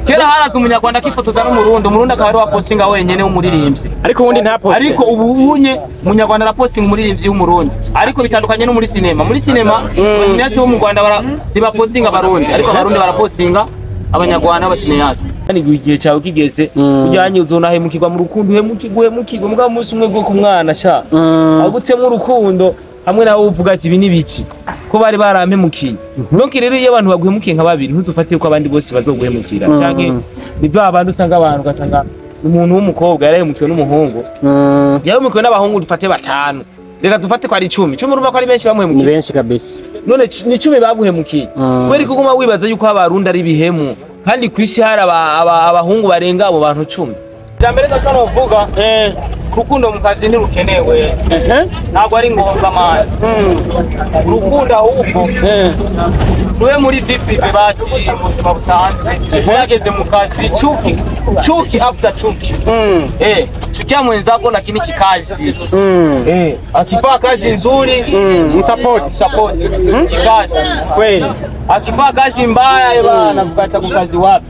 Kera haraza umunyarwanda akifotoza n'umurundi, umurundi akaba ari wa postinga wenyene w'umuririmbyi. Ariko ubundi nta poste. Ariko ubu unye umunyarwanda arapostinga umuririmbyi w'umurundi. Ariko bitandukanye no muri sinema. Muri sinema abacinéastes bo mu Rwanda ntibapostinga abarundi, ariko abarundi barapostinga abanyarwanda b'abacinéastes. Kandi igihe cyawe kigeze ujyanye uzonahemukirwa mu rukundo, uhemukirwe uhemukirwe mugabo umunsi umwe bwo ku mwana sha. Agutemo urukundo hamwe nawe uvuga ati ibi ni biki ko bari barampemukiye. Donc rero iyo abantu baguhemukiye nka babiri, ntuzufate ko abandi bose bazoguhemukira. Canke ni ba bandi usanga abantu ugasanga umuntu w'umukobwa yarahemukiwe n'umuhungu, yahemukiwe n'abahungu dufate batanu, reka dufate ko ari 10 10, urumva ko ari benshi Ni bamuhemukiye. benshi kabisa. None ni 10 baguhemukiye. Kubera ko uguma wibaza yuko abarundi ari ibihemu kandi ku isi hari abahungu barenga abo bantu 10. Ijambere ndashobora kuvuga, urukundo mu kazi ntirukenewe, ntabwo ari ngombwa man. Urukundo ahubwo rube muri vie privée basi, mu buzima busanzwe. Uhageze mu kazi, chuki chuki after chuki. Chukia mwenzako lakini kikazi. Akifaa kazi nzuri, Msupport. support kikazi. Kweli. Akifaa kazi mbaya bana, kukata ku kazi wapi?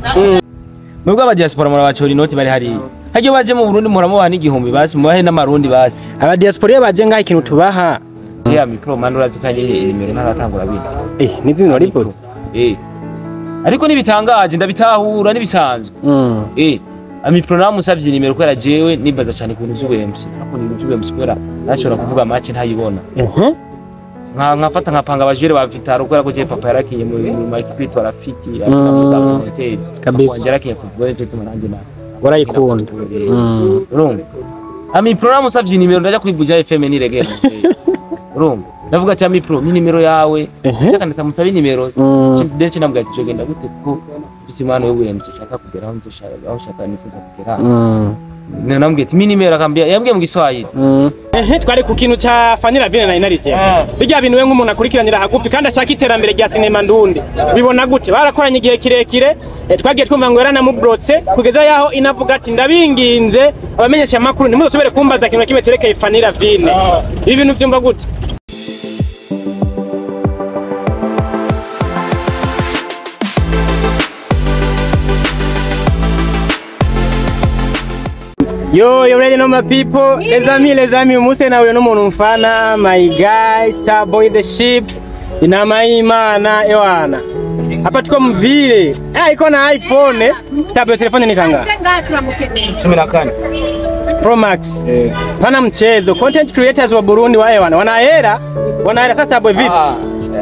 Mwebwe aba diaspora murabacora inoti bari hariya, haryo baje mu Burundi muramubaha n'igihumbi basi, mubahe n'amarundi basi. Aba diaspora iyo baje ngaha ikintu tubaha Ya micro man, urazi ko ari nimero ntaratangura bita. N'izina warivuze. Ariko nibitangaje, ndabitahura nibisanzwe. Amipro namusavye nimero kubera jewe nibaza cyane ku bintu vy'ubuMC. Nakunda ibintu vy'ubuMC kubera nashobora kuvuga match ntayibona. Nka nkafata nkapanga abajere ba Vitaro kubera ko je papa yarakinye mu ma équipe yitwa Rafiki afite muri za hoteli. Kabisa. Wanje yarakinye football, je tuma nanje na Warayikunda. Urumva, Amipro namusavye nimero, ndaja kuri Buja FM niregera. Urumva, ndavuga ati Amipro, ni nimero yawe. Shaka ndamusabe nimero. Ndetse ndamubwira ati genda gute kuko mfise impano y'ubuMC, shaka kugera aho nzoshaka, aho shaka nifuza kugera. Namubwiye ati mi nimero, akambia, yambwiye mu Giswahili. Twari ku kintu ca Fanny Lavine na Inarite. Bijya bintu we nk'umuntu akurikiranira hagufi kandi ashaka iterambere rya sinema ndundi, bibona gute? Barakoranye igihe kirekire, twagiye twumva ngo yaranamubrotse kugeza yaho inavuga ati ndabinginze abamenyesha amakuru ntimuzosubire kumbaza ikintu na kimwe cerekeye Fanny Lavine. Ibi bintu byumva gute? Yo, you already know my people. Les amis, les amis, umunsi nawe n'umuntu mfana, my guy, Star Boy the Ship. Inama y'Imana, ewana. Hapa tuko mvile. Iko na iPhone. Star Boy, telefone ni kanga? 14. Pro Max. Pana mchezo. Content creators wa Burundi wa ewana. Wana hera. Wana hera. Sasa Star Boy, vipi? Ah,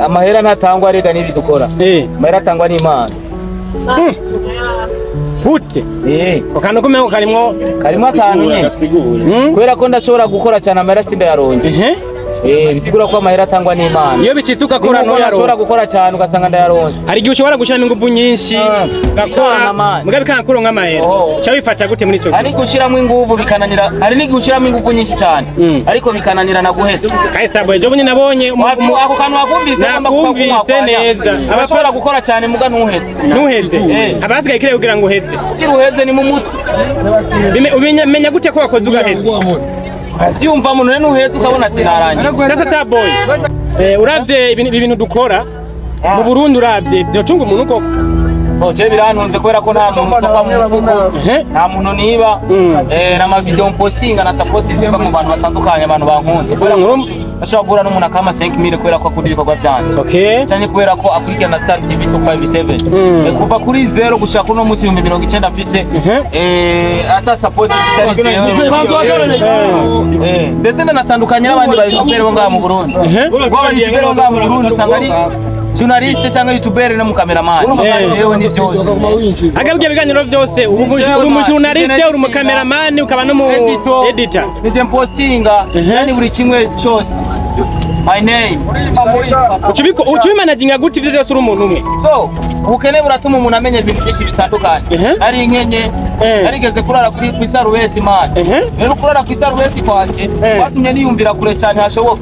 amahera ntatangwa rega n'ibi dukora. Amahera atangwa n'Imana. Gute? Akantu kumengo karimwo. Karimo akantu nyene. Kubera ko ndashobora gukora cyane, amahera sindayaronke. Bisigura ko amahera atangwa n'Imana. Iyo bicitse ugakora Nuko ntuyaronke. nashobora gukora cyane ugasanga ndayaronse. Hari igihe ushobora gushyiramo ingufu nyinshi ugakora Bikanga, man. mugabe bikanga kuronka amahera. Oh. Uca wifata gute muri ico gihe? Hari gushyiramo ingufu bikananira, hari n'igihe ushyiramo ingufu nyinshi cyane ariko bikananira na guheza. Kandi Starboy, ejo bundi nabonye Ako kantu wakumvise? Nakumvise neza. Abashobora gukora cyane muga ntuheze. Ntuheze. Abasigaye kirere kugira ngo uheze. Kugira uheze ni mu mutwe. Menya gute ko wakoze ugaheze? Uravyumva muntu rero ntuheze ukabona ati narangije. Sasa Starboy, uravye ibi bintu dukora mu Burundi, uravye byotunga umuntu koko? So je birantunze kubera ko nta muntu usopa mu mufuko, nta muntu niba, n'ama video postinga na support ziva mu bantu batandukanye, abantu bankunda. Kubera ko ashobora guhura n'umuntu akama 5000 kubera ko akunda ibikorwa byanje. Cyane kubera ko akurikirana Star TV 257. Kuva kuri zero gushika kuno munsi 90,000 mfise, ata support zitari jewe. Ndetse ndanatandukanye n'abandi ba YouTuber bo ngaha mu Burundi. Kuko aba YouTuber bo ngaha mu Burundi usanga ari journaliste cyangwa YouTuber no mu cameraman. Jewe ni byose. Agabye ibiganiro byose, uri umu journaliste, uri umu cameraman, ukaba no mu Editor. Editor. Nije postinga, yani buri kimwe cyose. My name. Ucubimanaginga gute ivyo byose uri umuntu umwe? So, ubukene buratuma umuntu amenya ibintu byinshi bitandukanye. Ari inkenye, narigeze kurara kuri ku isarubeti man. Rero kurara ku isarubeti kwanje kwatumye niyumvira kure cyane hashoboka.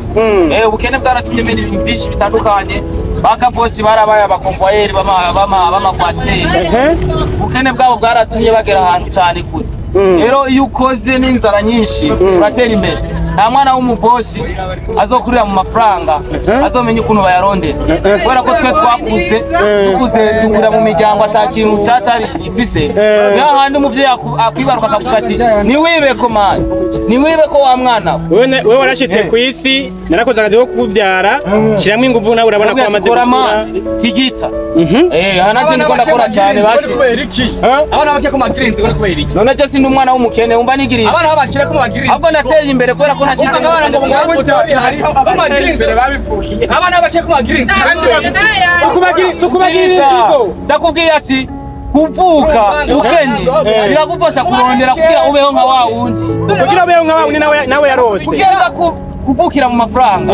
Ubukene bwaratumye menya ibintu byinshi bitandukanye. Bakabosi barabaye abakonvoyeri bama coaster. Ubukene bwabo bwaratumye bagera ahantu cyane kure. Rero iyo ukoze n'inzara nyinshi uratera imbere. Nta mwana w'umubosi azokurira mu mafaranga azomenya ukuntu bayarondera, kubera ko twe twakuze dukuze dukura mu miryango atakintu cyatari ifise. Niho handi umuvyeyi akwibaruka akavuga ati niwibe ko mani, niwibe ko wa mwana we. Wewe warashitse ku isi, narakoze akazi ko kukubyara, shiramo inguvu nawe urabona ko Akubwira ati, wamaze kora gukura. mani tigita. Hanaje ndiko ndakora cyane basi. Abana bake ku magirinzi bari kubera iki? None je sindi umwana w'umukene wumva nigiriye. Abana b'abakire ku magirinzi. Ahubwo nateye imbere kubera ko nashize Usanga abana ngo bihari b'amagirinzi babipfukiye. Abana bake ku magirinzi kandi bafise Sukubagira inzigo. Ndakubwiye ati kuvuka ukenye biragufasha kurondera kugira ubeho nka wa wundi. Kugira ubeho nka wa wundi nawe yarose. Kugira kuvukira mu mafaranga.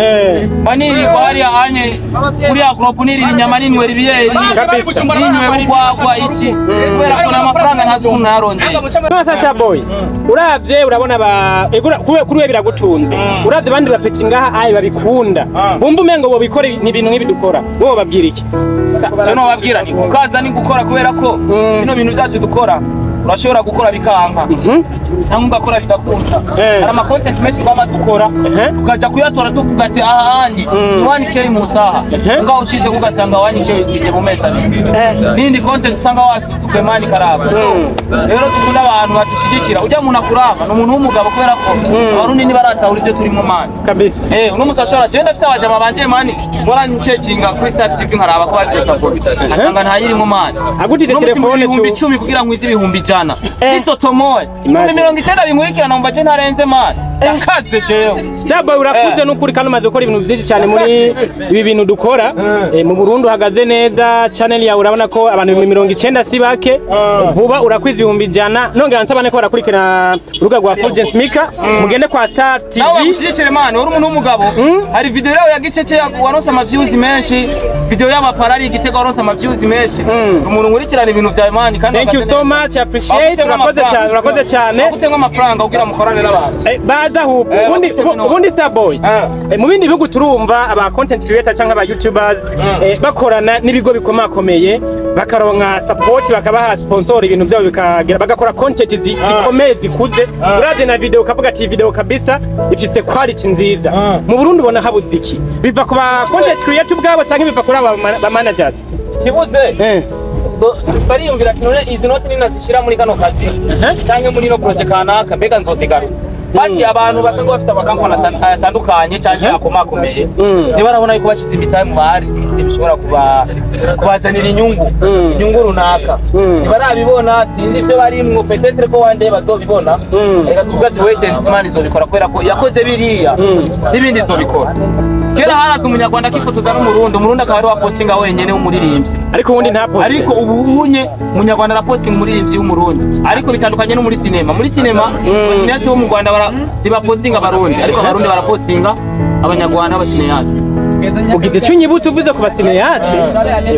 Banirirwa hariya anye kuri agropu nirira inyama ninywera ibiyeri Kabisa. ninywera urwagwa iki kubera ko n'amafaranga ntazi ukuntu nayarondeye. Sasa Star Boy, uravye urabona ba egura kuri we biragutunze. Uravye abandi bapeti ngaha ayi babikunda. Bumva umengo bo bikora ni ibintu nk'ibi dukora. Wowe babwira iki? Icyo nobabwira ni gukaza ni gukora kubera ko bino bintu byacu dukora urashobora gukora bikanka cyangwa ugakora bigakunda. Hari ama content menshi twama dukora tukaja kuyatora tuvuga ati aha anye ni 1K mu saha, ngaho ushize ugasanga 1K ije mu mezi abiri. N'indi content usanga wasuzuguye mani karaba. Rero dukunda abantu badushyigikira. Ujya umuntu akuraba ni umuntu w'umugabo kubera ko abarundi ntibaratahura ivyo turimo mani. Kabisa. Uno musi ashobora je ndafise abajama banje mani mpora ncekinga kuri Star TV nkaraba ko bagize support asanga ntayirimo mani. Agutije Uno musi telefone ibihumbi 10 kugira nkwize 100,000 bitotomoye 90 binkurikirana umva je ntarenze mani yakaze jewe. Star Boy urakuze n'ukuri kandi umaze gukora ibintu byinshi cyane muri ibi bintu dukora. Mu Burundi uhagaze neza, channel yawe urabona ko abantu 90 si bake. Vuba urakwiza 100,000. Nongera nsaba ko barakurikirana urubuga rwa Fulgence Mika, mugende kwa Star TV. Nawe bagushyigikire mani, uri umuntu w'umugabo. Hari video yawe ya gicece waronse ama views menshi, video y'abapara ari igitego waronse ama views menshi. Umuntu nkurikirana ibintu vyawe mani kandi Thank you so much, appreciate. Urakoze cyane, urakoze cyane. Bagutemwe amafaranga kugira mukorane n'abantu. Baza ahubwo ubundi Star Boy, mu bindi bihugu turumva aba content creator cyangwa aba youtubers bakorana n'ibigo bikomakomeye bakaronka support, bakabaha sponsor, ibintu byabo bikagera, bagakora content zikomeye zikuze. Uravye na video ukavuga ati video kabisa ifise quality nziza. Mu Burundi ubona habuze iki? Biva ku ba content creator ubwabo cyangwa biva kuri aba ba managers? Kibuze bariyumvira ati none izi noti ninazishira muri kano kazi cyangwa muri no project kanaka mbega nzozigaruza. Basi abantu basanzwe bafise amakampani atandukanye cyangwa akomakomeye ntibarabona yuko bashize imitahe mu ba artiste bishobora kubazanira inyungu inyungu runaka. Ntibarabibona, sinzi ibyo barimwo, peut-être ko one day bazobibona. Reka tuvuge ati wait and see, man izobikora kubera ko yakoze biriya n'ibindi izobikora. Kera haraza umunyarwanda akifotoza n'umurundi, umurundi akaba ari wa postinga wenyene w'umuririmbyi. Ariko ubundi nta post. Ariko ubu unye umunyarwanda arapostinga umuririmbyi w'umurundi, ariko bitandukanye no muri sinema. Muri sinema abacinéaste bo mu Rwanda ntibapostinga abarundi, ariko abarundi barapostinga abanyarwanda b'abacinéaste. Ugize icyo unyibutse uvuze ku bacinéaste.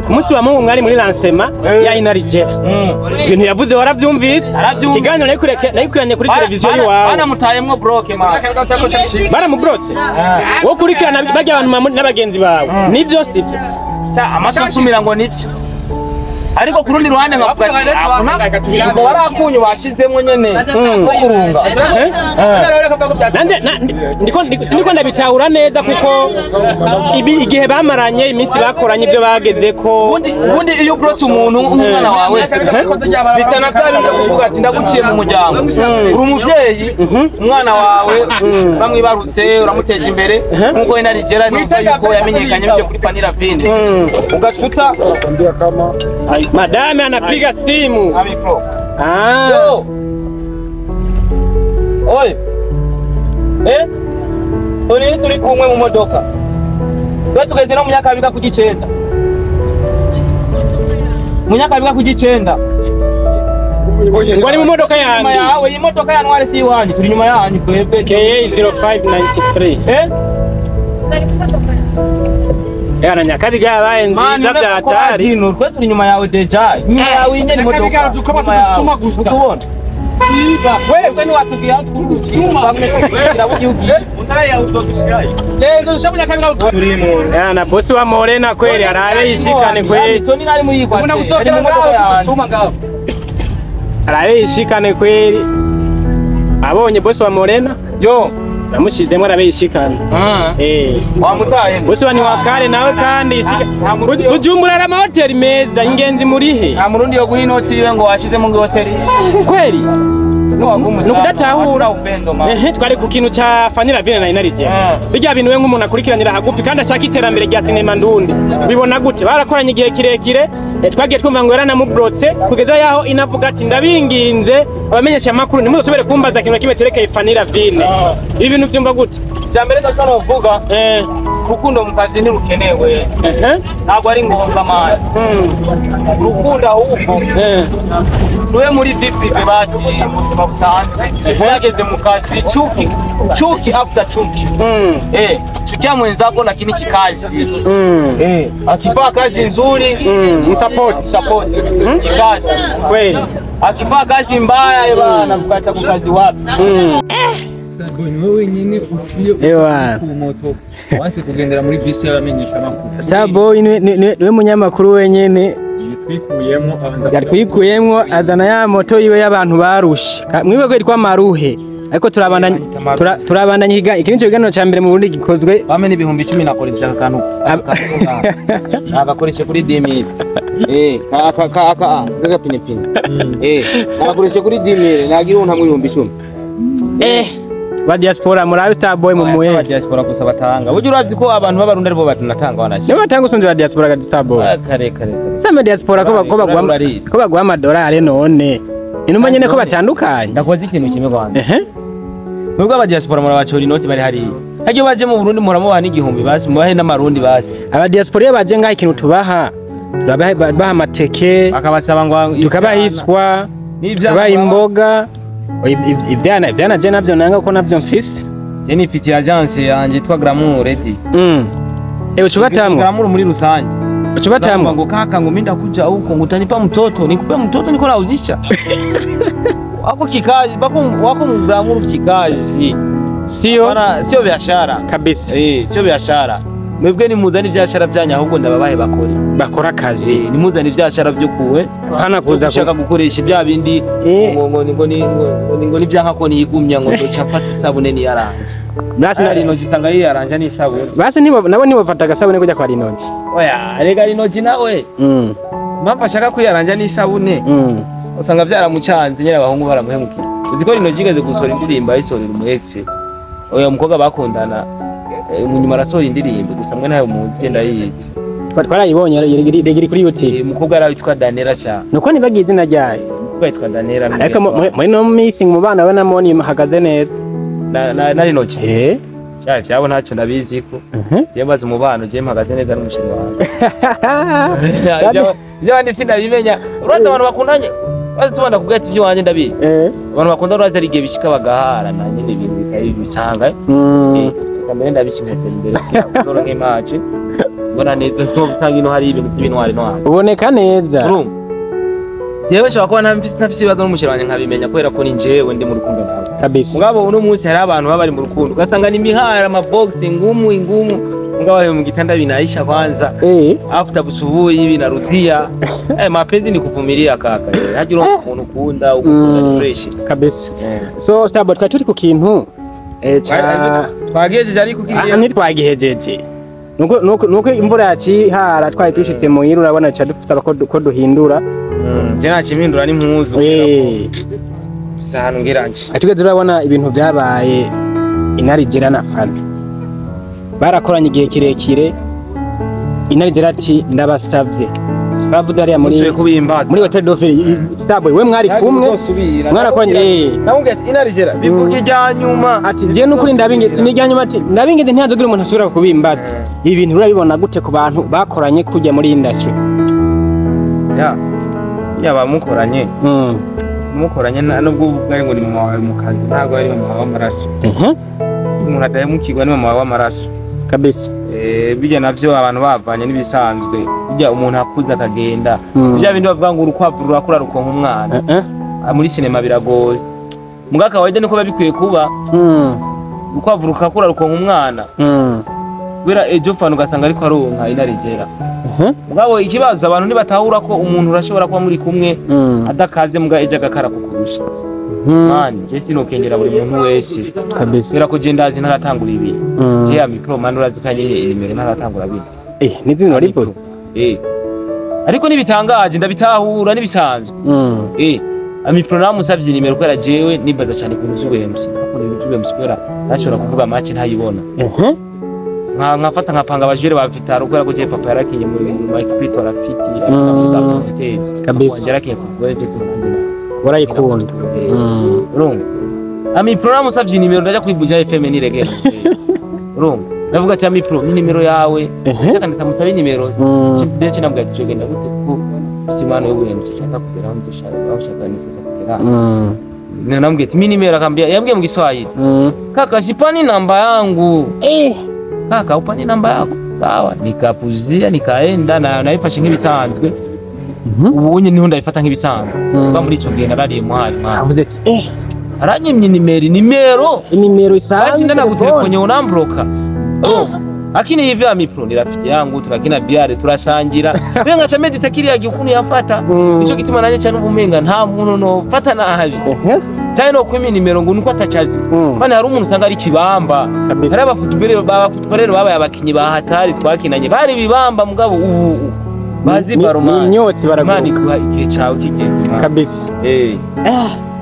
Ku munsi wa Mungu mwari muri lancement ya Inarigera, ibintu yavuze warabyumvise? Arabyumva. Ikiganiro nayikuranye kuri televiziyo y'iwawe. Banamutayemwo block man. Baramubrotse. Wowe ukurikirana bajya abantu n'abagenzi bawe, nibyo sibyo? Amatwi asumira ngo nivyo, ariko ku rundi ruhande nkavuga ati ngo warakunyu washizemwo nyene ko kurunga. Nanje ndiko ndabitahura neza kuko igihe bamaranye iminsi bakoranye ibyo bageze ko ubundi iyo ubrotse umuntu nk'umwana wawe bisa na bya bindi kuvuga ati ndaguciye mu muryango. Uri umuvyeyi, umwana wawe uramwibarutse, uramuteje imbere nk'uko Inarigera numva yuko yamenyekanye biciye kuri Fanny Lavine ugacuta. Madame anapiga simu. Amikro. Yo. Oi. Turi kumwe mu modoka. Twe tugeze no mu Nyakabiga ku gicenda. Mu Nyakabiga ku gicenda. Ngo ari mu modoka Nyuma yanjye. yawe, iyi modoka ya Ntwari si iwanyu, turi nyuma yanyu twebwe. KA 0593. Yana Nyakabiga yabaye nziza byatari. Twe turi nyuma yawe déjà. Nyuma yawe nyene imodoka. Nyuma yawe. Utubona. Wewe niwatubwira aho twurukira. Yana bosi wa Morena kweli arabe yishikane kweli. Toni nari muri kwa. Ari mu modoka yanjye. Arabe yishikane kweli. Abonye bosi wa Morena. Yo. Namushizemo arabishikana. Wamutaye. Bose ni wakare nawe kandi ishika. Bujumbura ari amahoteli meza ingenzi murihe. Nta murundi yo guha inoti yiwe ngo washizemo ngo hoteli. Kweli? Nukudatahura. Twari ku kintu ca Fanny Lavine na Inarije. Bijya bintu we nk'umuntu akurikiranira hagufi kandi ashaka iterambere rya sinema ndundi. Bibona gute? Barakoranye igihe kirekire, twagiye twumva ngo yaranamubrotse kugeza yaho inavuga ati ndabinginze abamenyesha amakuru ntimuzosubire kumbaza ikintu kimwe cerekeye Fanny Lavine. Ibi bintu byumva gute? Cya mbere ndashobora kuvuga urukundo mu kazi ntirukenewe. Ntabwo ari ngombwa mani. Urukundo ahubwo rube muri vipi basi mu buzima busanzwe. Urageze mu kazi chuki chuki after chuki. Chukia mwenzako lakini kikazi. Akifaa kazi nzuri support kikazi. Kweli. Akifaa kazi mbaya bana kukata ku kazi wapi? Starboy ni wewe nyine uciye ku moto wanse kugendera muri bisi y'abamenyesha amakuru. Starboy niwe munyamakuru wenyene yitwikuyemo abanza yatwikuyemo azana ya moto yiwe y'abantu barushe. Mwibwe yitwa Maruhe. Ariko turabandanya iki nico kiganiro ca mbere mu Burundi gikozwe bame ni 10,000 nakoresha akantu. Nagakoresha kuri 10000. Aka aka aka pinipini. Nagakoresha kuri 10000 nagira untamwe 10,000. Ba diaspora murabe Starboy mu muhe. Ba diaspora gusa batanga. Buryo urazi ko abantu b'abarundi aribo batunatanga wanashe. Nibo batanga usonje ba diaspora ga Starboy. Kare kare. Sama diaspora ko baguha amadolari none. Inuma nyene ko batandukanye. Ndakoze ikintu kimwe kwanza. Mwebwe aba diaspora murabacora inoti bari hariya. Haryo baje mu Burundi muramubaha n'igihumbi basi mubahe n'amarundi basi. Aba diaspora iyo baje ngaha ikintu tubaha turabaha amateke bakabasaba ngo tukabaha iswa tukabaha imboga. Ivyana je navyo nanga ko navyo mfise. Je nifitiye agence yanje yitwa Glamour Ladies. Ucubatamwe. Glamour muri rusange. Ucubatamwe ngo kaka ngo minda kuja huko ngo utanipa mtoto nikupe mtoto niko nauzisha. Wako kikazi wako Glamour kikazi. Sio bana sio biashara kabisa. Sio biashara. Mwebwe ni muzani biashara byanyu ahubwo ndababahe bakore. Bakora akazi. Ni muzani biashara byo kuwe. Hana kuza gushaka gukoresha bya bindi ngo ngo ni ngo ni byanka ko niyigumya ngo ndoca mfata isabune ni yaranje. Basi na Rinoji usanga yiyaranje ni isabune. Basi nibo nabo nibo bafata agasabune kujya kwa Rinoji. Oya, rega Rinoji nawe. Mpamvu ashaka kwiyaranja ni isabune. Usanga byaramucanze nyine abahungu baramuhemukira. Uzi ko Rinoji igeze gusohora indirimbo ayisorera umu ex. Oya mukobwa bakundana munyuma arasohora indirimbo gusa mwe ntayo muzi genda yizi. Twarayibonye iri kuri YouTube. Umukobwa yari witwa Danera cyane. Nuko nibagiye izina ryayo. Umukobwa yitwa Danera. Ariko muri no missing mu bana we na Moni hagaze neza. Na Rinoji. Cyaje byabo ntacyo ndabizi ko. Je mbaze umubano je mpagaze neza n'umushiri wawe. Ibyo bandi sindabimenya. Urazi abantu bakundanye bazi tubanda kugata ibyo wanje ndabizi. Abantu bakunda urazi ari igihe bishika bagaharana nyine ibintu bikabisanga. Kamere ndabishimye imbere uzoro nk'imace. Mbona neza nzobusanga ino hari ibintu by'ibintwari ntwari. Uboneka neza. Urumva? Jewe nshobora kuba ntafise ibibazo n'umushiri wanje nkabimenya kubera ko ni jewe ndi mu rukundo nawe. Kabisa. Mugabo uno munsi hari abantu baba bari mu rukundo ugasanga ni mihara ama box ngumu ingumu mugabo mu gitanda binaisha kwanza. After busubuhi binarudia. Mapenzi ni kuvumilia kaka. Hagira umuntu ukunda ukunda fresh. Kabisa. So Starboy twari turi ku kintu twagejeje ariko kiriya ntitwagihejeje. Nuko imvura yacihara twari dushitse mu hira urabona ca dusaba ko duhindura. Je nacimpindura n'impuzu. Sahanu ngiranje. Atugeze urabona ibintu byabaye Inarijera na Fanny. Barakoranye igihe kirekire. Inarijera ati ndabasavye. Bavuze ariya muri muri Hotel Dauphine Starboy we mwari kumwe mwarakoranye. Namubwiye ati Inarijera bivuga ijya nyuma. Ati je nukuri ndabinge ni ijya nyuma ati ndabinge ntihazogira umuntu asubira kubimbaza. Ibi bintu urabibona gute ku bantu bakoranye kujya muri industry? Ya. Yaba mukoranye. Mukoranye nubwo ubwo ngo ni mama wawe mu kazi ntago ari mama w'amaraso. Umuntu adahemukirwa ni mama w'amaraso. Kabisa. Bijya navyo abantu bavanye nibisanzwe. Bijya umuntu akuza akagenda. Bijya bindi bavuga ngo urukwavu rurakura rukonka umwana. Muri sinema biragoye. Muga kawaida niko babikwiye kuba. Urukwavu rukakura rukonka umwana. Kubera ejo fana ugasanga ariko aronka Inarijera. Mugabo ikibazo abantu ntibatahura ko umuntu urashobora kuba muri kumwe adakaze muga ejo agakara kukurusha. Man, je sinokengera buri muntu wese. Kabisa. Kubera ko je ndazi ntaratangura ibintu. Je ya micro man urazi ko yanyereye inimero ntaratangura bino. N'izina warivuze. Ariko nibitangaje ndabitahura nibisanzwe. Amipro namusavye nimero kubera jewe nibaza cyane ku bintu vy'ubuhemsi. Akunda ibintu vy'ubuhemsi kubera ntashobora kuvuga match ntayibona. Nkafata nkapanga abajere ba Vitaro kubera ko je papa yarakinye muri Mike Pitor afiti afite hotel. Kabisa. Wanje yarakinye football je tunanje. Warayikunda. Urumva? Amipro namusavye nimero ndaja kuri Buja FM niregera. Urumva? Ndavuga ati Amipro ni nimero yawe. Shaka ndasamusabe nimero. Ndetse nambwira ati genda gute ko simano y'ubuhemsi shaka kugera aho nzoshaka aho shaka nifuza kugera. Namwambia ati mimi nimero akambia yambwiye mu Kiswahili. Kaka sipani namba yangu. Kaka upani namba yako. Sawa, nikapuzia nikaenda na naifashe nk'ibisanzwe. Ubunye niho ndayifata nk'ibisanzwe. Kuba muri ico gihe narariye muhari mwana. Avuze ati Aranyimye nimero. Inimero isanzwe. Basi ndana gutelefone unambloka. Lakini hivi Amipro ni rafiki yangu turakina biare turasangira. Rero ngacha medita kiriya gikunu yafata. Nico gituma nanje cyane ubumenga nta muntu no fata nabi. Cyane no kwimi nimero ngo nuko atacazi. Bana hari umuntu usanga ari kibamba. Hari abafutuberere babaye abakinyi ba hatari twakinanye. Bari bibamba mugabo ubu bazi baromani. Imyotsi baraguruka. Imana iguha igihe cawe kigeze. Kabisa.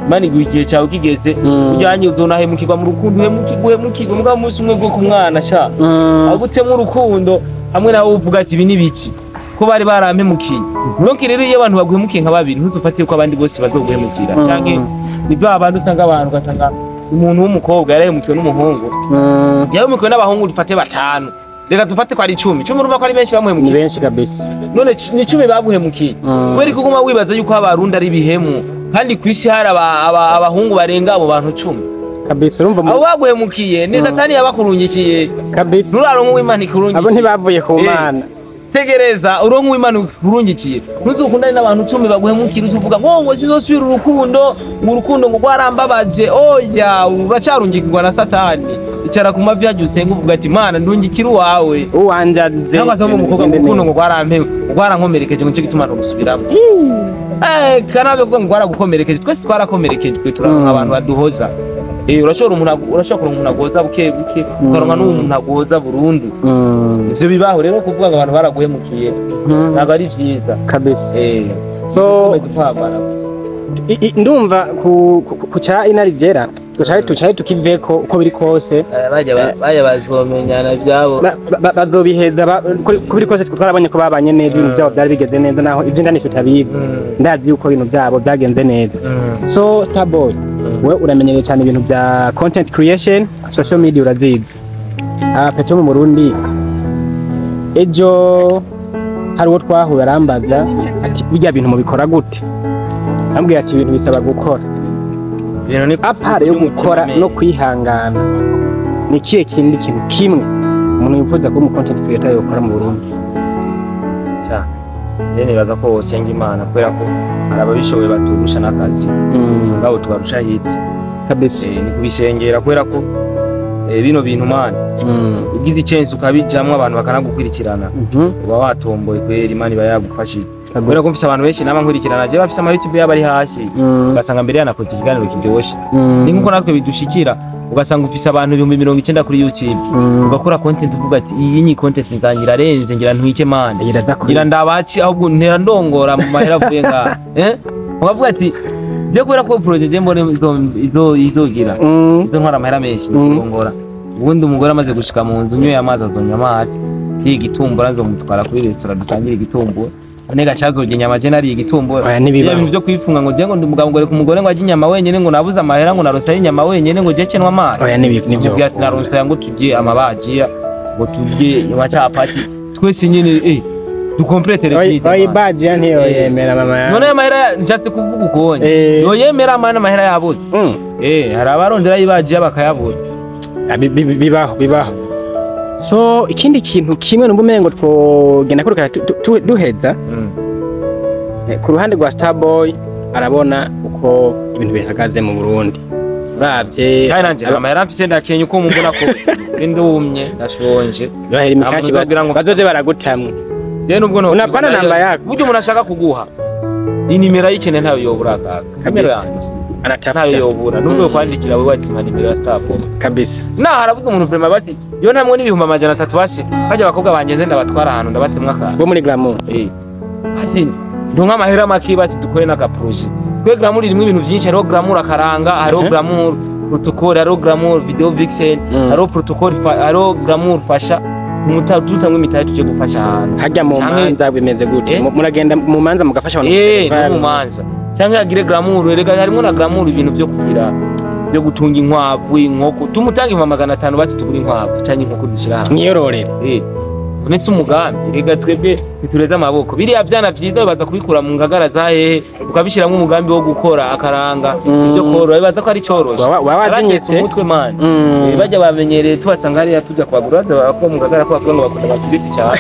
Imana iguha igihe cawe kigeze. Ujyanye uzonahemukirwa mu rukundo uhemukirwe mugabo umunsi umwe bwo kumwana sha. Agutemo urukundo hamwe nawe uvuga ati ibi nibiki ko bari barampemukiye. Donc rero iyo abantu baguhemukiye nka babiri ntuzufatiye ko abandi bose bazoguhemukira. Canke ni ba bantu usanga abantu ugasanga umuntu w'umukobwa yarahemukiwe n'umuhungu. Yahemukiwe n'abahungu dufate 5. Reka dufate ko ari 10. 10 urumva ko ari benshi bamuhemukiye. Ni benshi kabisa. None ni 10 baguhemukiye. Kubera ko uguma wibaza yuko abarundi ari bihemu kandi kwisi hari abahungu barenga abo bantu 10. Kabisa urumva abo baguhemukiye ni satani yabakurungikiye. Kabisa. Nuraronka uw'Imana ikurungikiye. Abo ntibavuye ku Mana. Tegereza uronka uw'Imana ikurungikiye. Ntuzukundane n'abantu 10 baguhemukira uzuvuga ngo ngo sinzosubira urukundo, ngo urukundo ngo rwarambabaje. Oya uracarungikirwa na satani. Icara ku mavi yaje usenga uvuga ati Mana ndungikira uwawe. Uwanje aze. Cyangwa se umukobwa ngo urukundo ngo rwarampewe, rwarankomerekeje ngo cyo gituma nogusubiramo. Kanabe kuko ngo rwaragukomerekeje. Twese twarakomerekejwe turaronka abantu baduhoza. Urashobora umuntu urashobora kuronka umuntu agoza buke buke ukaronka n'umuntu agoza burundu. Ivyo bibaho rero kuvuga ngo abantu baraguhemukiye ntabwo ari vyiza kabisa. So ndumva ku ca Inarijera tucaye tukiveko uko biri kose bajya bazomenyana byabo bazobiheza uko biri kose twarabonye ko babanye neza ibintu byabo byari bigeze neza naho ibyo ndani tutabizi ndazi yuko ibintu byabo byagenze neza. So Starboy we uramenyereye cyane ibintu bya content creation social media urazizi. Petro mu Burundi ejo hari uwo twahuye arambaza ati bijya bintu mubikora gute? Ambwira ati ibintu bisaba gukora. Apare yo gukora no kwihangana. Ni kiye kindi kintu kimwe umuntu yifuza kuba mu content creator yokora mu Burundi? Cha. Rene baza ko usenga Imana kubera ko arababishoboye baturusha n'akazi. Ngabo tubarusha hit. Kabisa. Ni kubisengera kubera ko bino bintu man. Ugize icyensi ukabijamwe abantu bakanagukurikirana. Uba watomboye kwera Imana iba yagufashije. Kubera ko mfise abantu benshi naba nkurikirana je bafise ama YouTube yaba ari hasi ugasanga mbere yanakoze ikiganiro kiryoshe. Ni nkuko natwe bidushikira ugasanga ufise abantu 90,000 kuri YouTube ugakora content uvuga ati iyi ni content nzangira renze ngira ntwike man ngira ndabaci ahubwo ntera ndongora mu mahera avuye nga ukavuga ati je kubera ko project je mbone izogira izo ntwara amahera menshi ndongora. Ubundi umugore amaze gushika mu nzu nyoye amazi azonywa amazi igitumbura nzomutwara kuri restaurant dusangire igitumbura. Nega chazoje inyama je nari igitumbura. Ibintu byo kwifunga ngo je ngo ndumugabo ngo ku mugore ngo ajye inyama wenyene ngo nabuze amahera ngo naronsa inyama wenyene ngo je cenwa amazi. Oya nibyo. Ati naronsa ngo tujye amabaji ngo tujye inyama capati twese nyene dukomplete revite. Oya baji ntiyo yemera mama yawe. None amahera nshatse kuvuga ukonye. Yo yemera amana amahera yabuze. Hari abarondera ibaji bakayabura. Bibaho. So ikindi kintu kimwe numva umengo twogenda kuruka duheza ku ruhande rwa Starboy arabona uko ibintu bihagaze mu Burundi. Uravye kandi nanje amahera mfise ndakenye uko mumbona kose ndumye ndashonje bahera imikashi bazoze baragutamwe. Je nubwo no unapana namba yako buryo umuntu ashaka kuguha inimero yikene ntayo yobura kaka. Kamera yanje Anatafuta. Ntayo yobura nubwo kwandikira wewe ati mpa nimero ya Starboy Kabisa. Na harabuze umuntu vraiment bati yo ntamwe n'ibihumbi 300 basi bajya abakobwa bangenze ndabatwara ahantu ndabatemwa akantu Bo muri Glamour. Hasi ndonka amahera make basi dukore n'aka projet. Kwe Glamour irimo ibintu byinshi, hariho Glamour akaranga, hariho Glamour protocol, hariho Glamour video vixen, hariho protocol, hariho Glamour fasha dutamwe imitahe tuje gufasha ahantu. Hajya mu manza bimeze gute? Muragenda mu manza mugafasha abantu? Mu manza. Canke agire Glamour, erega harimo na Glamour ibintu byo kugira byo gutunga inkwavu, inkoko. Tumutanga 500 basi tugura inkwavu canke inkoko dushira hamwe. Mwiyororere. Nese umugambi rega twebwe bitureza amaboko biriya vyana vyiza bibaza kubikura mu ngagara za hehe ukabishiramo umugambi wo gukora akaranga ibyo korora bibaza ko ari coroshe wawazinyitse umutwe man bajya bamenyereye tubasanga hariya tujya kubagura baza bako mu ngagara ko bavuga ngo bakunda amafiriti cyane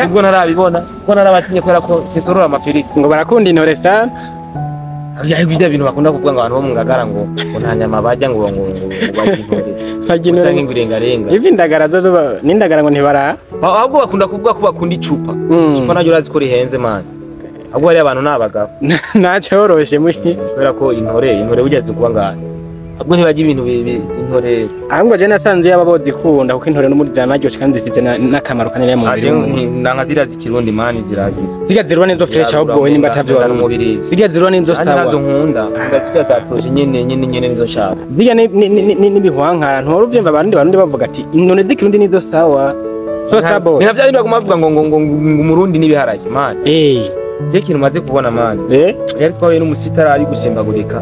ubwo narabibona ko narabatinye kubera ko sinsorora amafiriti ngo barakunda intore sana. Ibyo bintu bakunda kuvuga ngo abantu bo mu ngagara ngo nta nyama barya ngo barya intore canke ngo irengarenga. Ivi indagara zo n'indagara ngo ntibara ahubwo bakunda kuvuga ko bakunda icupa. Icupa naryo urazi ko rihenze man. Ahubwo hariya abantu n'abagabo ntacyoroshe muri kubera ko intore burya zikuba ngaha. Ahubwo ntibajya ibintu intore. Ahubwo je nasanze yaba bozikunda kuko intore n'umuri zanaryoshe kandi zifite n'akamaro kanini mu mubiri. Nanka ziriya zikirundi mani ziragira. Ziriya zirwa nizo fresh ahubwo we nimba atavyo wari. Ziriya zirwa nizo sawa. Nazo nkunda. Ziriya za projet nyene nizo nshaka. Ziriya n'ibihwankara ntiwari uvyumva abarundi bavuga ati intore z'ikirundi nizo sawa. So stable. Ni navyo bindi baguma bavuga ngo umurundi n'ibiharage man. Je kintu maze kubona man. Yari twahuye n'umusitara ari gusimbagurika.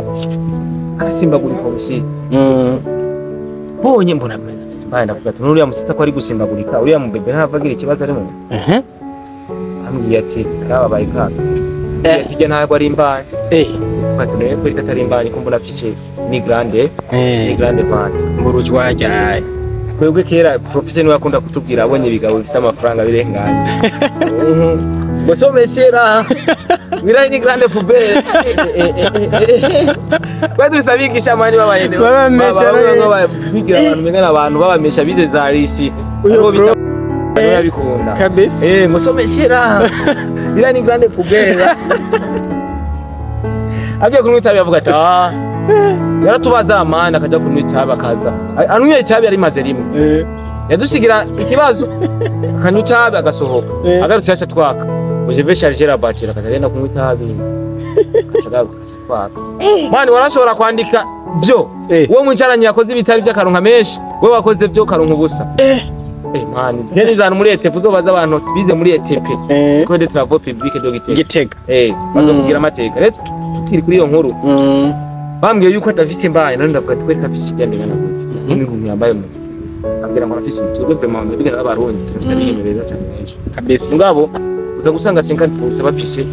Arasimbagurika umusista. Bonye mbona mbaye ndavuga ati nuriya musista ko ari gusimbagurika uriya mu bebe ntava agira ikibazo ari mu. Ambwiye ati karababaye ka. Ati je ntabwo ari imbanye. Ati rero ko atari imbanye ko mbona afise ni grande. Ni grande vente. Mburujwa ryaye. Twebwe kera professeur niwe akunda kutubwira abonye ibigabo bifise amafaranga birenganye. Boso mesera Mira ni grande poubelle. Kwetu bisabigisha mani babayende. Babamesha bigira abantu mengana abantu babamesha bize za risi. Uyo bro babikunda. Kabisa. Muso mesera. Mira ni grande poubelle. Agiye kunywa itabi avuga ati ah yaratubaza amana akaja kunywa itabi akaza. Anywye itabi yari maze rimwe. Yadusigira ikibazo akanywa itabi agasohoka. Agarutse yacha twaka. Je vais charger la batterie akagenda kunywa itabi. Akagaruka twaka. Mani warashobora kwandika byo. Uwo mwicaranye yakoze ibitari by'akaronka menshi, we wakoze byo karonka ubusa. Mani, zene zanu muri ETP uzobaza abantu bize muri ETP. École de travaux publics de Gitega. Bazokugira amateka. Rero tukiri kuri iyo nkuru. Bambwiye yuko adafise imbaye none ndavuga ati kwereka afise igende ngana gute. N'ibintu yambaye mu. Ambwira ngo afise twebwe vraiment ndabigana n'abarundi turafise ibintu beza cyane benshi. Kabisa. Ngabo uza gusanga 50% bafise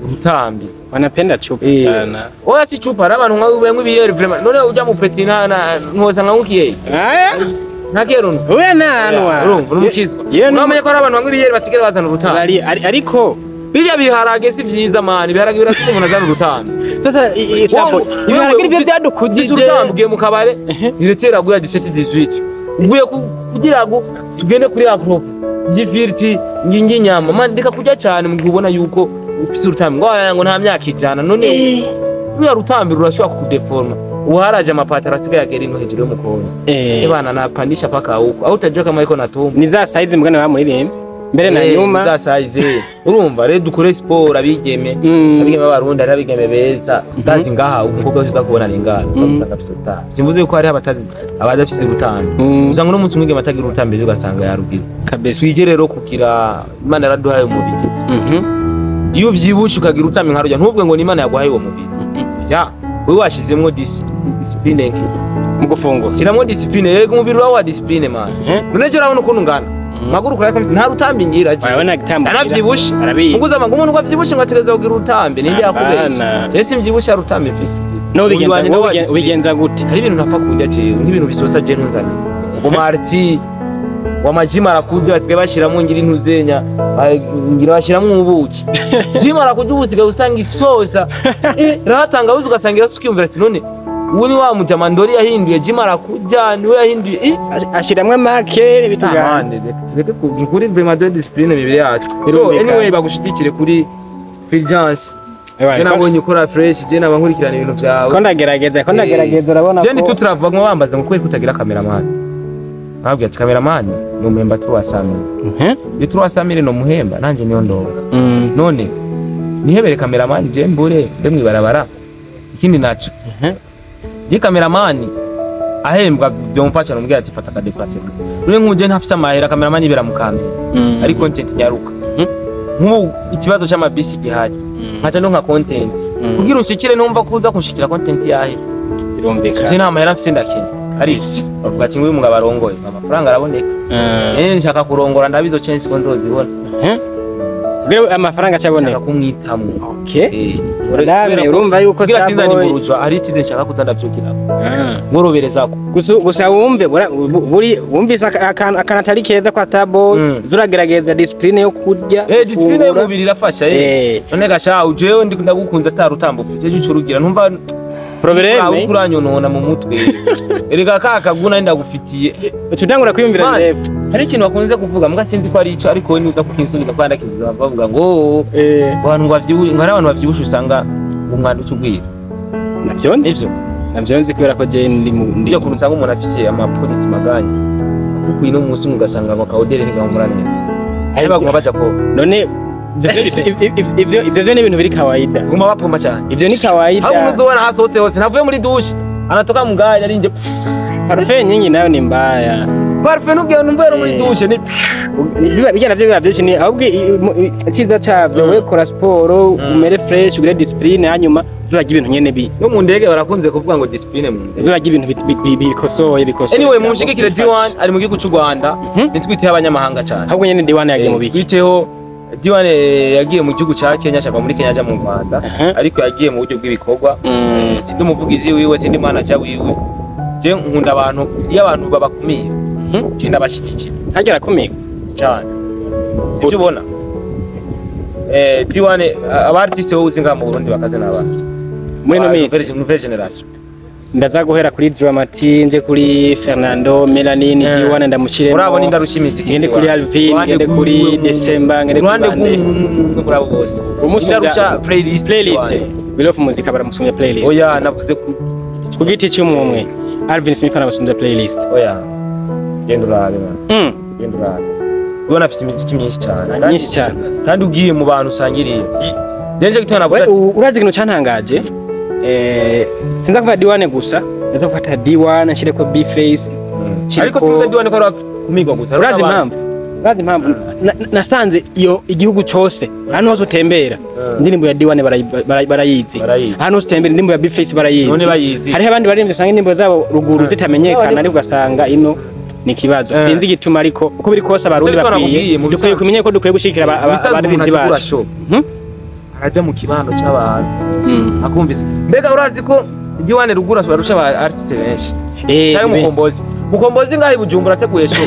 urutambi. Wanapenda chupa sana. Oya si chupa ari abantu nk'aho ibiyeri vraiment. None ujya mu petit na nwosanga nkukiye. Aya ntakeruno. Oya nanwa. Urumva n'umukizwa. Uramenye ko ari abantu banywa ibiyeri batigera bazana urutambi. Ariko bijya biharage si vyiza mani, biharage biratuma umuntu azana urutambi. Sasa ibiharage nivyo vyadukujije. Urutambi ugiye mu kabare iretera guya 17 18. Uvuye kugira ngo tugende kuri agro gifiriti ngingi nyama mani ndeka kurya cyane mu gihe ubona yuko ufise urutambi ngo ngo nta myaka ijana none ruya rutambi rurashobora kukudeforma. Uharaje amapataro asigaye agera ino hejuru y'umukono. Ebana napandisha paka huko au utajua kama iko na tumbo. Ni za size mugana bamuririmbye mbere na nyuma za size. Urumva rero dukore sport abigeme abigeme b'abarundi ari abigeme beza ndazi ngaha umukobwa uza kubona ringana ugasanga afise urutambi. Simvuze yuko hari abatazi abadafise urutambi. Usanga no munsi umwigeme atagira urutambi ugasanga yarugize. Kabisa. Twige rero kugira Imana yaraduhaye umubiri. Iyo uvyibushe ukagira urutambi nka rujya ntuvuge ngo ni Imana yaguhaye uwo mubiri. Ya wewe washizemwo discipline nke mu gufungura. Shiramwo discipline yego umubiri wawe wa discipline man. None cyo urabona ukuntu ngana. Maguru kuri nta rutambi ngira je. Urabona gitambo. Anavyibushe. Muguza amagu umuntu ngo avyibushe ngo ategeza kugira urutambi ninde yakubesha. Ese mvyibushe arutambi mfise. No ubigenza gute? Hari ibintu ntapfa kurya je, nk'ibintu bisosa je ntunzane. Umarti wa majima arakurya basigaye bashiramwo ngira intuzenya ngira bashiramwo ubuki. Jima arakurya ubusigaye usanga isoza. Ratanga uzi ugasanga irasuka yumvira ati none ubu ni wa mujama ndori yahinduye jima arakurya niwe yahinduye ashiramwe make bitugande. Tureke kuri vraiment de discipline mibiri yacu. So anyway bagushigikire kuri Fulgence Je nabonye ukora fresh, je naba nkurikirana ibintu byawe. Ko ndagerageza, ko ndagerageza, urabona. Je ndi turavuga ngo bambaza ngo kubera kutagira cameraman. Nkabwira ati cameraman ni umuhemba tuwasamire. Iyo tuwasamire no muhemba nanje niyo ndonga. None nihebere cameraman je mbure mbe mwibarabara. Ikindi naco. Je cameraman ahembwa byomfasha nomubwira ati fata akadeplacement. None nkuje ntafise amahera, cameraman ibera mu kamera. Ariko content nyaruka. Nk'ubu ikibazo c'amabisi gihari. Nkaca ndonka content. Kugira unshikire numva kuza kunshikira content yaheze. Birumvikana. Je nta mahera mfise, ndakena. Ariko bavuga ati nguyu mugabo arongoye, amafaranga araboneka. Nshaka kurongora, ndabizo chance ko nzozibona. Kugira amafaranga acaboneka. Nshaka kumwitamwo. Okay. Madame, urumva yuko kugira sinzani Starboy burujwa hari ikize nshaka kuza ndavyukirako. Nkoroberezako. Gusa wumve buri wumvise akantu atari keza kwa Starboy, zuragerageza discipline yo kurya. Discipline gufungura. y'umubiri irafasha. None gasha ujewe ndi ndagukunze atarutambo ufise, ejo ucurugira ntumva Problème uranyonona mu mutwe. Erega ka kaguna ndagufitiye. Utangura kwiyumvira Man, refu. Hari ikintu bakunze kuvuga mbwa sinzi ko ari ico, ariko wowe nuza kukinsubiza kandi ndakivuza, bavuga ngo abantu ngo bavyibushe, ngo hari abantu bavyibushe usanga umwanda ucugwira. Navyo nzi. Nivyo. Navyo nzi kubera ko je ndi mu ndi Iyo kuntu usanga umuntu afise amapoliti maganye afukuye no munsi ugasanga ngo akawodere ntigahumura neza, ari baguma baja koga. None ivyo ni ibintu biri kawaida. Baguma bapompa cyane. Ivyo ni kawaida. Aho umuntu uzobona hasohotse hose ntavuye muri douche anatoka mu gari ari nje. Parfum nyingi nayo ni mbaya. Parfum nubwiye numva muri douche ni Bijya navyo biba byinshi, ni ahubwo icyiza cyabyo we kora siporo, umere fresh, ugire discipline, hanyuma zurajya ibintu nyene bi No mu ndege barakunze kuvuga ngo discipline mu ndege. Zurajya ibintu bikosoye bikosoye. Anyway, mumushigikire D1 ari mu gihugu cy'u Rwanda. Nitwiteho abanyamahanga cyane. Ahubwo nyene D1 yagiye mu biki? Twiteho D1, yagiye mu gihugu cya Kenya, ashaka muri Kenya aja mu Rwanda, ariko yagiye mu buryo bw'ibikorwa. Sindi umuvugizi wiwe, sindi manager wiwe. Je nkunda abantu, iyo abantu babakumiye je ndabashigikira. Hagera akomeye. Cyane, sibyo? Ubona D1, aba artiste wowe uzi ngaha mu Burundi bakaze n'abana Muri ino minsi nouvelle génération. Ndaza guhera kuri Dramati, nje kuri Fernando Melanin, D1 ndamushyiremo. Urabona indarusha imiziki. Ngende kuri Alvin, ngende kuri December, ngende kuri uruhande bande. rw'umwe muri abo bose Umusumvya indarusha playlist. Playlist. We Love Muzika baramusumya playlist. Oya, navuze ku Ku giti cy'umwe, Alvin Smith aramusumya playlist. Oya, genda urabe man. Genda urabe, ubona afite imiziki myinshi cyane. Myinshi cyane. Kandi ugiye mu bantu usangiriye denje gituma navuze We ati urazi ikintu cyantangaje, sinza kuva D1 gusa, ndaza gufata D1 nshireko B-Face. Ariko sinzi D1 ko ari kumigwa gusa. Urazi impamvu? Urazi impamvu nasanze iyo igihugu cyose, ahantu hose utembera, indirimbo ya D1 barayizi. Barayizi. Ahantu hose utembera, indirimbo ya B-Face barayizi. None bayizi. Hariho abandi baririmbyi usanga indirimbo zabo ruguru zitamenyekana, ariko ugasanga ino ni ikibazo. Sinzi igituma, ariko uko biri kose abarundi Nicyo bakwiye nakubwiye, mu dukwiye bisanzwe- kumenya ko dukwiye gushyigikira Ibisanzwe umuntu abaririmbyi ategura bacu. show arajya mu kibano cy'abantu akumvise. Mbega urazi ko D1 ruguru barusha aba artiste benshi cyangwa Mukombozi? Mukombozi ngaho i Bujumbura ateguye show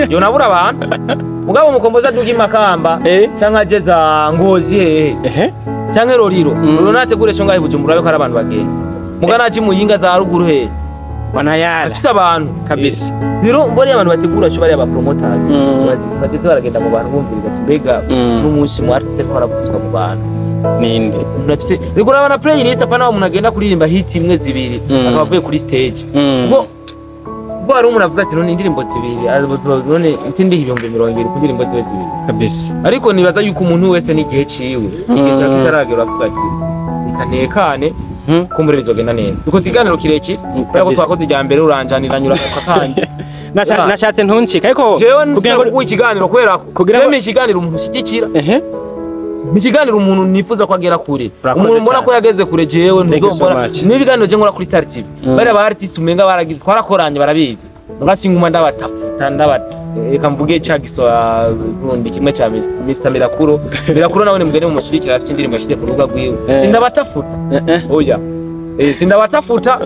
yonabura abantu, mugabo Mukombozi aduga i Makamba cyangwa aje za Ngozi hehe cyangwa Roriro. Roriro nategure show ngaho i Bujumbura ariko hari abantu bagenda, muga naje Muyinga za ruguru hehe Wanayala. afise abantu. Kabisa. Rero mbona abantu bategura show bariya ba promoters bageze baragenda mu bantu bumviriza ati mbega n'umunsi mu artiste ko aravuzwa mu bantu Ninde? Umuntu afise rego, urabona playlist, apana wa umuntu agenda kuririmba hit imwe zibiri akaba avuye kuri stage. Ubwo hari umuntu avuga ati none indirimbo zibiri none ikindi 20,000 ku ndirimbo zibe zibiri. Kabisa. Ariko nibaza yuko umuntu wese n'igihe ciwe, igihe cyawe kitaragera uravuga ati reka ntekane, kumbure bizogenda neza. Dukoze ikiganiro kirekire kubera ko twakoze irya mbere uranjanira nyura ku kandi. Nashatse ntuncike, ariko Jewe kugira ngo nshaka ikiganiro kubera ko kugira ngo jewe ikiganiro umuntu ushyigikira, Ehe. ikiganiro umuntu nifuza ko agera kure, Urakoze umuntu mbona cyane. ko yageze kure, jewe Thank you so ntuzombona much. n'ibiganiro je nkora kuri Star TV. Bariya ba artist umenga baragize twarakoranye barabizi, muga ndabatafuta ndabata, reka mvuge ca gisoa burundi kimwe ca Mr Mirakuro. Mirakuro nawe nimugende mumushyigikira, afite indirimbo yashyize ku rubuga rwiwe. Sindabatafuta. Oya. Sindabatafuta,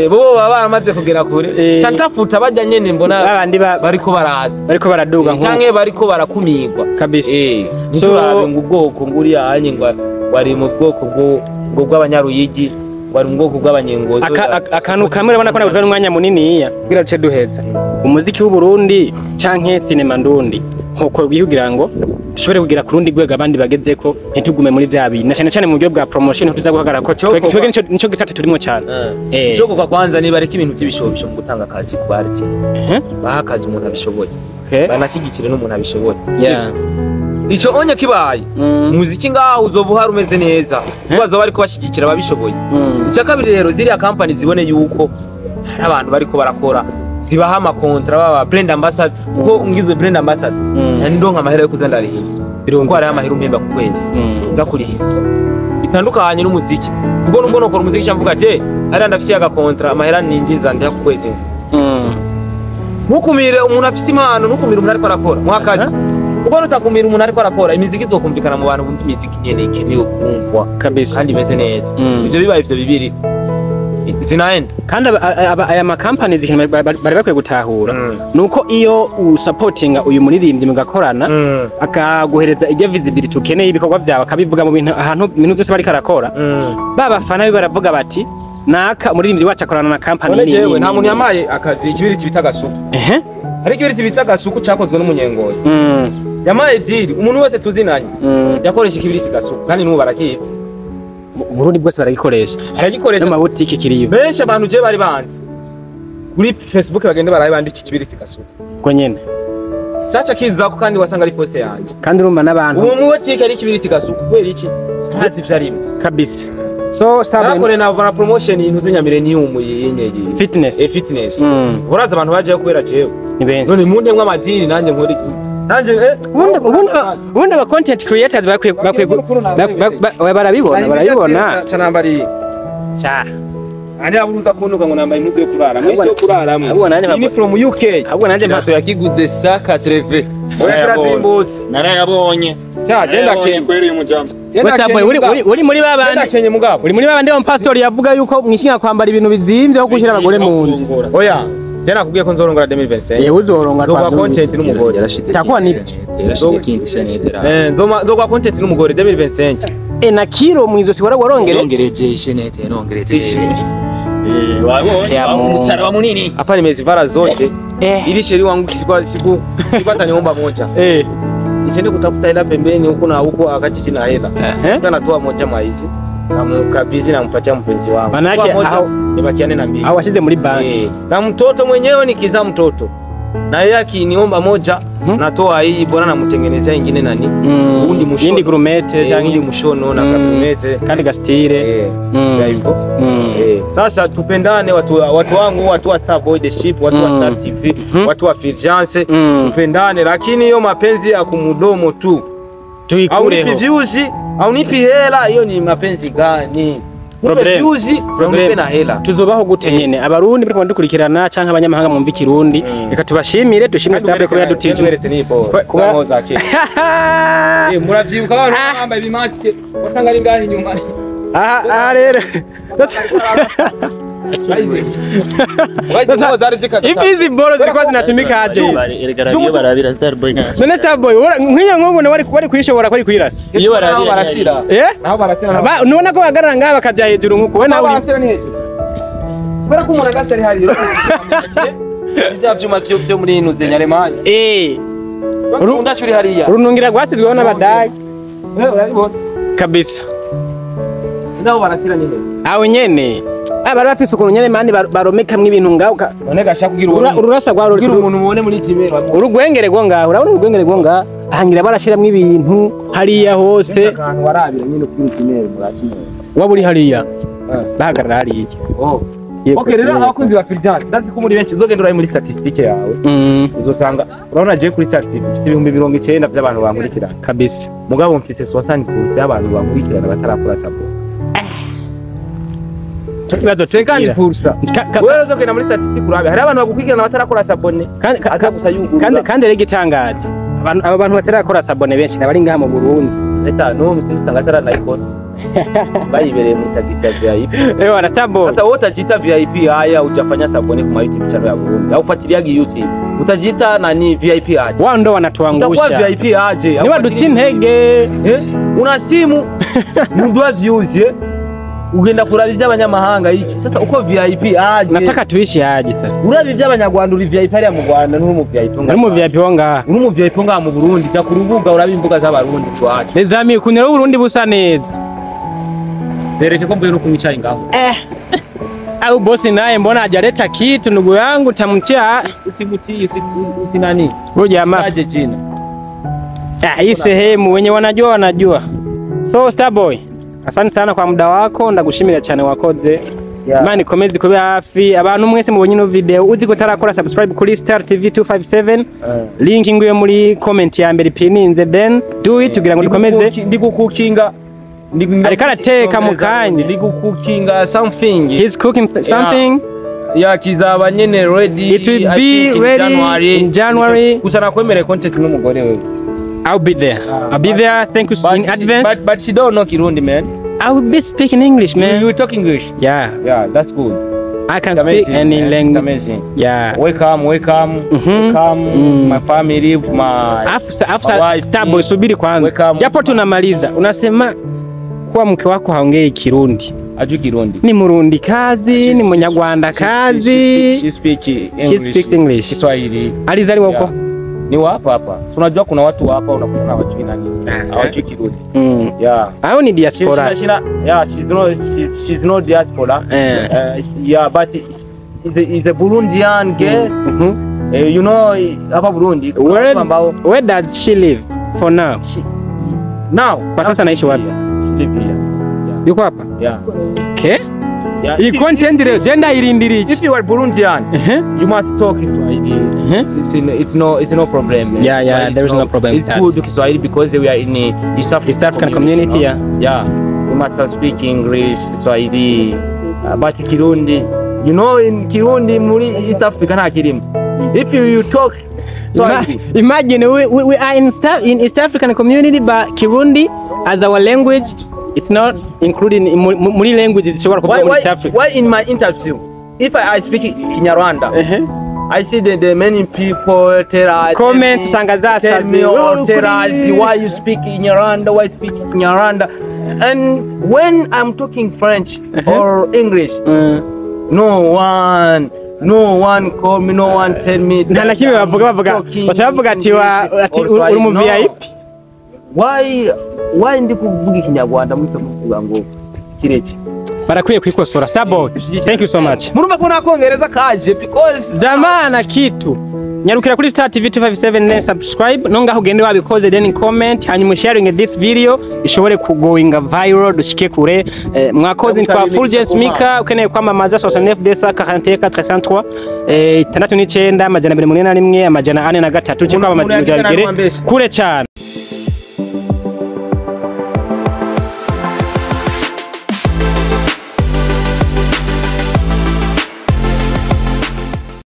bo baba baramaze kugera kure. Ca ntafuta bajya nyene mbona Babandi bariko baraza, bariko baraduga nko canke bariko barakumigwa. Kabisa. Ntiturabe ngo ubwoko nguriya anye ngo wari mu bwoko bwo ngo bw'abanyaruyigi, wari mu bwoko bw'abanyengozi. Akantu kamwe urabona ko nagutwara umwanya muniniya kugira duce duheza umuziki w'u Burundi canke sinema ndundi nkuko kugira ngo Dushobore kugira ku rundi rwego abandi bagezeko, ntitugume muri bya bintu, na cyane cyane mu buryo bwa promotion tuza guhagarara ko twebwe nico gisata turimo cyane. Cyo kuva kwanza niba ariko ibintu by'ibishobisho mu gutanga akazi ku artist, baha akazi umuntu abishoboye, banashyigikire n'umuntu abishoboye. Ico onye kibaye muziki ngaho uzoba uhari umeze neza, kubaza bari kubashyigikira ababishoboye. Icya kabiri rero, ziriya company zibone yuko hari abantu bariko barakora, zibaha amakontra, baba brand ambassador. Kuko ngize brand ambassador ndonka amahera yo kuza ndariha inzu, kuko hariho amahera umpemba ku kwezi nza kuriha inzu, bitandukanye n'umuziki. Kuko nubwo nokora umuziki cyangwa mvuga ati hariya ndafise agakontra, amahera ninjiza ndiha ku kwezi inzu. Ntukumire umuntu afise impano, ntukumire umuntu ariko arakora muha akazi, kuko nutakumira umuntu ariko arakora, imiziki izokumvikana mu bantu bumva imiziki nyene ikenewe kumvwa kandi imeze neza. Ivyo bibaye, ivyo bibiri zinaenda. Kandi aya ma companies, ikintu bari bakwiye gutahura nuko iyo usupportinga uyu muririmbyi mugakorana, akaguhereza ijya visibility ukeneye, ibikorwa byawe akabivuga mu bintu ahantu ibintu byose bariko arakora, ba bafana be baravuga bati naka umuririmbyi wacu akorana na company. None jewe nta muntu yamaye akazi ikibiriti bita gasuku. Hari ikibiriti bita gasuku cyakozwe n'umunyengozi, yamaye deal. Umuntu wese tuzinanye yakoresha ikibiriti gasuku, kandi n'ubu barakizi. Burundi bwose baragikoresha. Aragikoresha. No mabutiki kiriyo. Benshi abantu je bari banzi kuri Facebook bagende baraye bandika ikibiriti gasuku ubwo nyene caca kizako, kandi wasanga ari poste yanje. Kandi urumva n'abantu uwo mubotike ari ikibiriti gasuku kubera iki? Ntazi ivyo arimo. Kabisa. So Starboy, narakore na promotion y'intu z'inyamilennium yinyeyi fitness. E fitness. Uraza abantu bajeyo kubera jewe. Ni benshi. None muntemwe amadini nanjye nkora nanjye Ubundi aba content creators bakwiye barabibona. Canambariye Cha. Ani aburuza kuntuka ngo nambaye impuzu yo kurara mwisi yo kuraramo. Ahubwo nanjye Iyi ni from UK. Ahubwo nanjye Kirato yakiguze saka treve. Oya, kirazimbutse. Narayabonye. Sha genda kenye. Kweri uyu mujama. Starboy, uri muri genda babandi kenye mugabo. Uri muri babandi wa pastor yavuga yuko mwishinga kwambara ibintu bizimvye aho gushyira abagore mu nzu. Oya, je nakubwiye ko nzorongora 2025. Yewe uzoronga. Nzogwa content n'umugore. Yarashize. Takuwa ni- Yarashize kindi shenete. Nzogwa content n'umugore 2025. Na kilo mu izosi wara warongereje. Nongereje shenete, nongereje. Wabonye Ya Mungu. umusaraba munini. Hapa nimezivala zote ili sheri wangu siku siku siku ataniomba moja, nisiende kutafuta hela pembeni huku na huku wakati sina hela. Sasa natoa moja maizi namkabidhi, nampatia mpenzi wangu. Manake Toa moja, nibakiane na mbili. Au washize muri banki. Na mtoto mwenyewe nikizaa mtoto na yeye akiniomba moja, natoa hii bora namtengenezea ingine nani, uwundi mushono. Yindi gourmette. Uwundi mushono na kabinete. Kandi gastire. Ya hivyo. Sasa tupendane watu wangu, watu wa Star Boy the Ship, watu wa Star TV, watu wa Fulgence, tupendane, lakini hiyo mapenzi ya kumudomo tu, au nipi Tuikureho. views au nipi hela, hiyo ni mapenzi gani? Nipe Problem. views na Problem. unipe na hela. Tuzobaho gute nyene abarundi bariko badukurikirana canke abanyamahanga mwumva ikirundi? Reka tubashimire, dushimire Starboy kuba yadutije. Tuberetse ni bora Kuba- za za kera. Muravyibuka abantu bambaye ibimaske wasanga ari ngaho inyuma. Aha rero Sasa ngo zari zikaze. Izi boro zilikuwa zinatumika aje? Erega iyo barabira Starboy nka. None Starboy nk'iyo nkubona wari kuyishobora ko ari kuyirasa? Iyo Naho barabira barasira. Naho barasira. Nubona ko bahagarara ngaha bakaja hejuru nk'uko we nawe Naho barasira ni hejuru. Kubera ko umuntu agashya ari hariya. Bya byuma byo muri ino Nyaremanya. Undashuri hariya. Urunungira rwasizweho n'abadage. Urabibona. Kabisa. Naho barasira ni hejuru. Aho nyene bari bafise ukuntu nyene mani baromekamwo ibintu ngaho None gashaka kugira ururasa rwa kugira umuntu mubone muri kimera. Urugwengere rwo ngaho, urabona urugwengere rwo ngaho ahangira barashiramwo ibintu hariya hose. Akantu warabira nyine kugira ikimera murashimira. Waba uri hariya bahagarara hariya. Oh. Yego, Okay, rero yego. abakunzi ba Fulgence, ndazi ko muri benshi uzogenda urabe muri statistique yawe. Uzosanga urabona je kuri statistique mfise 90,000 by'abantu bankurikirana. Kabisa. Mugabo mfise 60% y'abantu bankurikirana batarakora support. Ico kibazo tugira. 50%. Wewe uzogenda muri statistique urabe hari abantu bagukurikirana batarakora s'abonner. Kandi Aza gusa yugurura. kandi rero igitangaje, abo bantu batarakora s'abonner benshi nabari ngaha mu Burundi. Esa n'uwo musisi usanga ataranayikora. Bayibereye mu tagisi ya VIP. Wana Starboy. Sasa wewe utajiita VIP haya hujafanya s'abonner kuma YouTube channel ya Burundi. Au fuatiliagi YouTube. Utajiita nani VIP aje? Wao ndo Utakuwa wanatuangusha. VIP aje? Niba duca intege. Una simu mudwa views. Ugenda kuraba ivy'abanyamahanga iki sasa uko VIP aje. Nataka tuishi aje sasa. Uraba ivy'abanyarwanda, uri VIP hariya mu Rwanda, nturi mu VIP Uri mu VIP wo ngaha. Uri mu VIP ngaha mu Burundi, jya ku rubuga uraba imbuga z'abarundi twacu. Les amis, ukuntu rero Uburundi busa neza. Bereke ko mvuye no kunywa icayi ngaho. Eh. Au bosi naye mbona hajaleta kitu ndugu yangu, tamtia Usigutii, usinani. Huyu jamaa. Aje jina. Ah, hii sehemu wenye wanajua wanajua. So Starboy, asante sana kwa muda wako, ndagushimira cyane wakoze. Imana ikomeze kube hafi. Abantu mwese mubonye ino video, uzi ko utarakora subscribe kuri Star TV 257, link nguyo muri comment ya mbere pininze, then do it kugira ngo dukomeze. Ndi gukukinga. Ariko arateka mu kanya. Ndi gukukinga something. He's cooking something. Yeah, kizaba nyene ready. It will I be think in ready January. in January. Gusa nakwemereye contact n'umugore wewe. I'll be there. I'll be there. Thank you in advance. But she don't know Kirundi, man. I will be speaking English, man. You talk English? Yeah. Yeah, that's good. I can It's speak amazing, any man. language. It's amazing. Yeah. Welcome, welcome. Welcome, my family, my Afsa, wife. Starboy, subiri kwanza. Welcome. Japo tunamaliza. Unasema kuwa mke wako haongei Kirundi. Ajui Kirundi. Ni Murundi kazi, ni Munyarwanda kazi. She speak English. She speaks English. Kiswahili. Alizaliwa huko? Ni wa hapa hapa. Si unajua kuna watu wa hapa unakuta hawajui nani. Hawajui Kirundi. Yeah. Hao ni diaspora. Yeah, she's not diaspora. Yeah, but is a Burundian girl. You know hapa Burundi ambao Where does she live for now? Now, kwa sasa anaishi wapi? She live here. Yeah. Yuko hapa? Yeah. Okay. Yeah. Hii content leo gender irindiriki. If you are Burundian, you must talk Kiswahili. It's no problem. Man. Yeah, yeah, there is no problem. It's good Kiswahili because we are in the East African community, yeah. Yeah. We must speak English, Kiswahili, but Kirundi. You know, in Kirundi muri East Africa na kirimo. If you talk Swahili. Imagine we are in East African community, but Kirundi as our language, it's not included in muri languages zishobora kuvuga muri East Africa. Why in my interview, if I speak Kinyarwanda, I see the many people tell us, comments usanga zasaze, tell us why you speak Kinyarwanda, why you speak Kinyarwanda. And when I'm talking French or English, no one call me, no one tell me. Nta na kimwe bavuga ati uri mu VIP. Why ndi kuvuga Ikinyarwanda mucyo muvuga ngo kireke? Barakwiye kwikosora. Starboy, thank you so much. Murumva ko nakongereza kaje because jamaa na kitu. Nyarukira kuri Star TV 257 then subscribe, no ngaho ugende wabikoze then comment, hanyuma sharing this video ishobore kugoinga viral dushike kure. Mwakoze nitwa Fulgence Mika, ukeneye kwamamaza 69 241 403 69 281 403 cyo kwamamaza ibyo bigere kure cyane.